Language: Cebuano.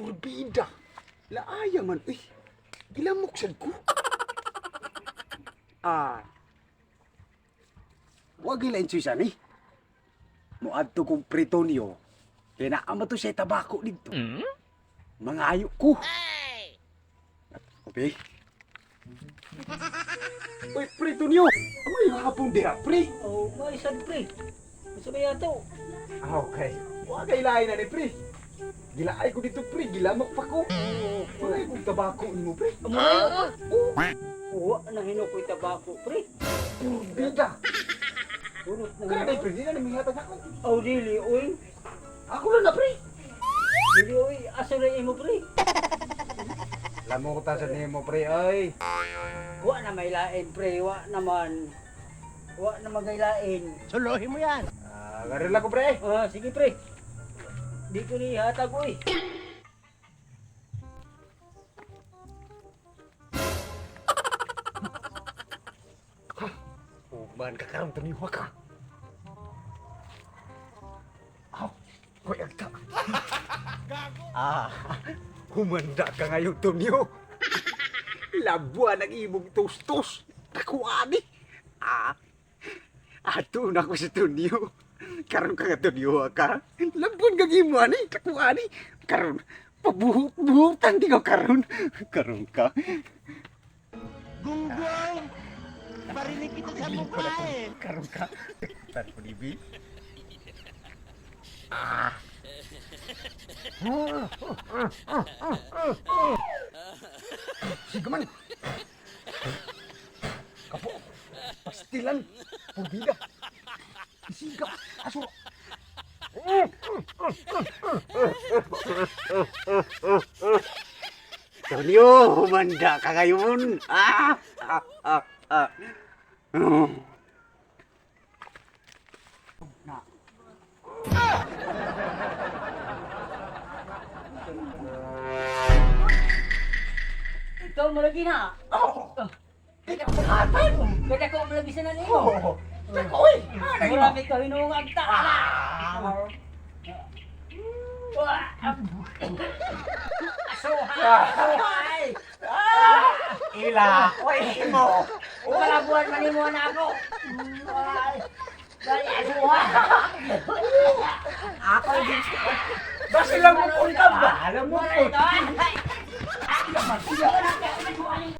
Purbida. Laaya man, uy. Gilamok sad ko. Ah. Wag ilain siya ni. Moadto kong Pretonio. Kaya naa to siya tabako dito. Mangayo ko. Okay. Uy, Pretonio! May hapon diha, pre. Oh, may sad pre. Unsa ba yato? Ah, okay. Wa kay lain na ni pre. Gilaay ko dito, pre. Gilamok pa ko. Wala kong tabako nimo, pre. Amoy ka. Oh, Wa na hinukoy tabako pre. purbida. Bunot na Kaya hinok. na, pre. Di na namihatag ako. Oh, dili oy. Ako lang na, pre. Dili oy, asa na imo pre? Lamok ta sa nimo, pre, ay. Wa na may lain pre, wa naman. Wa na magay lain. Suluhin mo yan. Ah, garil ako, pre. Ah, sige pre. Di ko ni hatag oy. Uban ka karon taniwa ka. Aw, koy agta. Ah, humanda ka ngayon, Tonyo. Labuan ang imong tustos. Nakuha ni. Ah, ato na ko si Tonyo. Karon ka nga Tonyo ka. Labuan kag imo ani, nakuha ni. Karon pabuhot-buhotan di ka karon. Karon ka. Gunggong! Barinig kita sa mukha eh. Karon ka. Tan ibi. Ah. Sige man. Kapo. Pastilan. Purbida. Isiga. Aso. Tonyo, humanda ka ngayon. Ah! Ah! Ah! Ah! Oh. Ikaw malagi na. Oh! Di ka makatay! Kaya ko malagi sa nanimo. Oh! Tako, oy! Ano yun? Marami ka hinuong agta. Ah! Asuhay! Ila! Oy, mo! Kalabuan man nimo na ako. Ay, Dali asuha. Ako din. Basta lang mo punta ba? Alam mo Wala po. ito. Ay!